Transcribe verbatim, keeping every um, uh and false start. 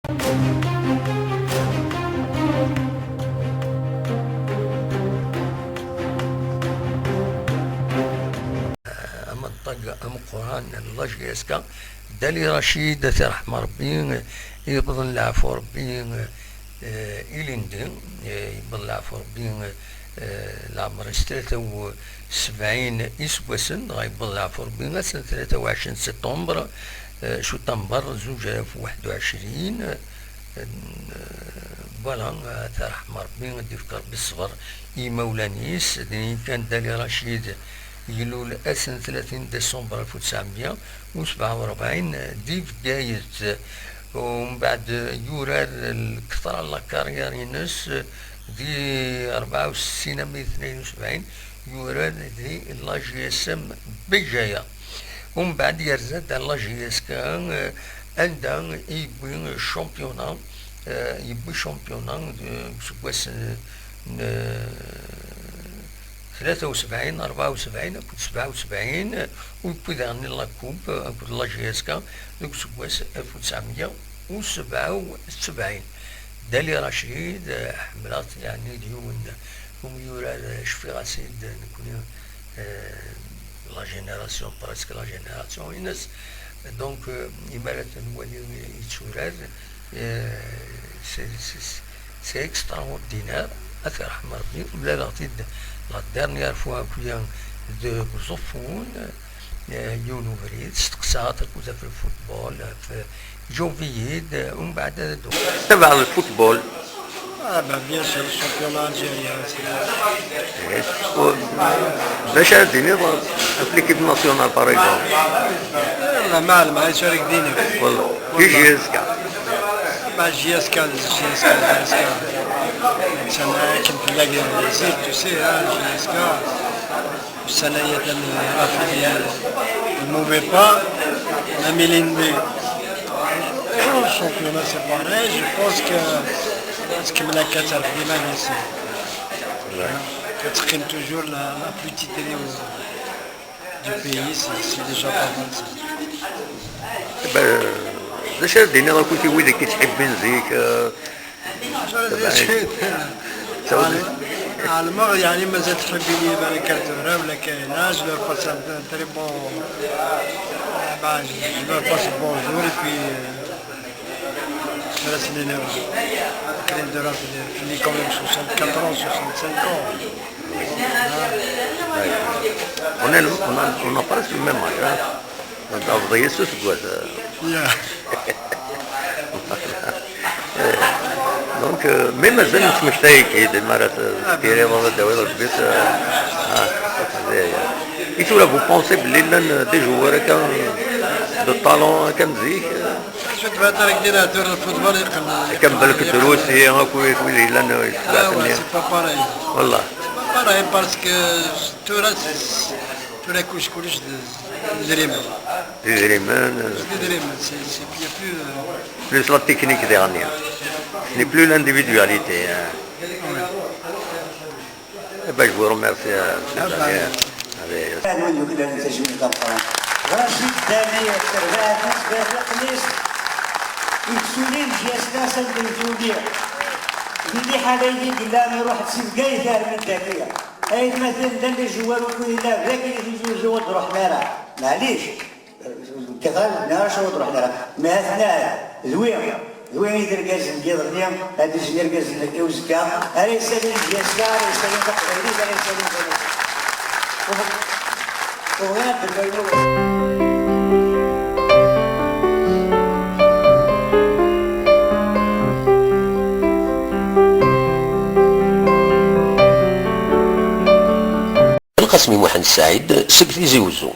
Ameṭṭag ameqqran n la J S K, Dali Racid, ad t-iṛḥem Ṛebbi, yewweḍ leɛfu Ṛebbi, eh, ilindi, eh, yewweḍ leɛfu Ṛebbi, eh, leɛmer-is tlata u sebɛin iseggasen, dɣa yewweḍ leɛfu Ṛebbi ass n tlata u ɛecrin septembre, eh, cutamber zuǧ alaf u waḥed u ɛecrin, eh, voilà, ad t-iṛḥem Ṛebbi, ad d-yefk Ṛebbi ṣṣber i yimawlan-is. D ayen kan, Dali Racid ilul ass n tlatin décembre alef u tesɛemya u sebɛa u rebɛin di Bgayet. Umbeɛd yurar lketṛa n la carrière-ines di rebɛa u settin armi d tnayen u sebɛin, yurar di la J S M Béjaïa. Umbeɛd yerza-d ar la J S K, eh, anda i yewwi championnat, eh, yewwi championnat, eh, deg useggas n, n, eh, tlata u sebɛin, rebɛa u sebɛin akked sebɛa u sebɛin, u yewwi daɣen la coupe akked la J S K deg useggas alef u tesɛemya u sebɛa u sebɛin. Dali Racid, eh, ḥemmleɣ-t, yeɛni d yiwen n umyurar, eh, cfiɣ-as-id nekkni, eh, la génération, presque la génération-ines. Donc, euh, imi ara t-nwali yetturar, euh, c'est, c'est, c'est extraordinaire. Ad t-iṛḥem Ṛebbi. Mlaleɣ-t-id la dernière fois akk-ya deg Uẓeffun, euh, yiwen ubrid, steqsaɣ-t akked ɣef lfutbol, ɣef Jovied, umbeɛd ad d-uɣaleɣ. Tabaɛ lfutbol. Ah ben, bien sûr, le championnat algérien, c'est... Oui. D acu ara d-tiniḍ ɣef l'équipe nationale, par exemple? Yalla, ma ɛelmeɣ acu ara k-d-iniɣ. Voilà. J S K. Ma J S K, J S K, J S K. Akken tella zik, tu sais, hein, J S K. Ussan-a atan Rafidi ne mauvais pas, même Ilindi. Le championnat, c'est pareil, je pense que ad tkemmel akka, ad terfed iman-is. Ad teqqim toujours la, la plus titrée au, du pays, c'est, c'est déjà pas mal, ça. Eh ben, d acu ara d-tiniḍ akkit i widak i ttḥibbin zik, eh, Ɛelmeɣ, yeɛni, mazal ttḥibbin-iyi balak ar tura, wala kayen, ah, je leur passe un très bon, bah, je, je leur passe le bonjour, et puis, euh, je leur laisse les nerfs. Aql-i tura fell-i quand même soixante-quatre ans, soixante-cinq ans. On a, on a, on a presque le même âge, hein. Donc, ɣef ḍeyya s useggas. Ya. Donc, euh, mais mazal nettmektay-ik-id, mi ara t-, ah, tekkiriḍ, ad d-tawiḍ lbit, euh, ah, ya, ya. I tura, vous pensez belli llan, euh, des joueurs akka, de talent akka n zik, euh? Acu tebɣiḍ ara k-d-iniɣ, tura lfutbol yeqqen. Akka belk drusi, akk wid, wid yellan, euh, ah, ouais, c'est pas pareil. Wallah. C'est pas pareil, parce que tura, c'est, tura kullec, kullec d, d idrimen. D idrimen, euh, d idrimen, c'est, c'est, il y a plus, euh, plus la technique dernière. Ce n'est plus l'individualité, hein. Eh ben, je vous remercie, euh, monsieur Daniel. Allez. Anwa yuklalen tajmilt tameqqrant? Racid Dani, terbaɛt-is gar leqlis, yettsuli J S K s amdil tuli. Di liḥala-yi yellan iruḥ-d si Bgayet armi d dagi. Aytmaten llan d ijuwar ukud yellan dagi di Tizi Uzzu ur d-ruḥen ara. Maɛlic. Kifal, nniɣ-as ur d-ruḥen ara. Mi ha-ten-a, d wi, d wi i d irgazen n yiḍ-nni, ad d-izen irgazen i uzekka, ara yessalin J S K, ara yessalin taqbaylit, ara yessalin tamaziɣt. Ur, ur bɣiɣ ad d-nnayen ur. Lqasmi Muḥend Saɛid seg Tizi Uzzu.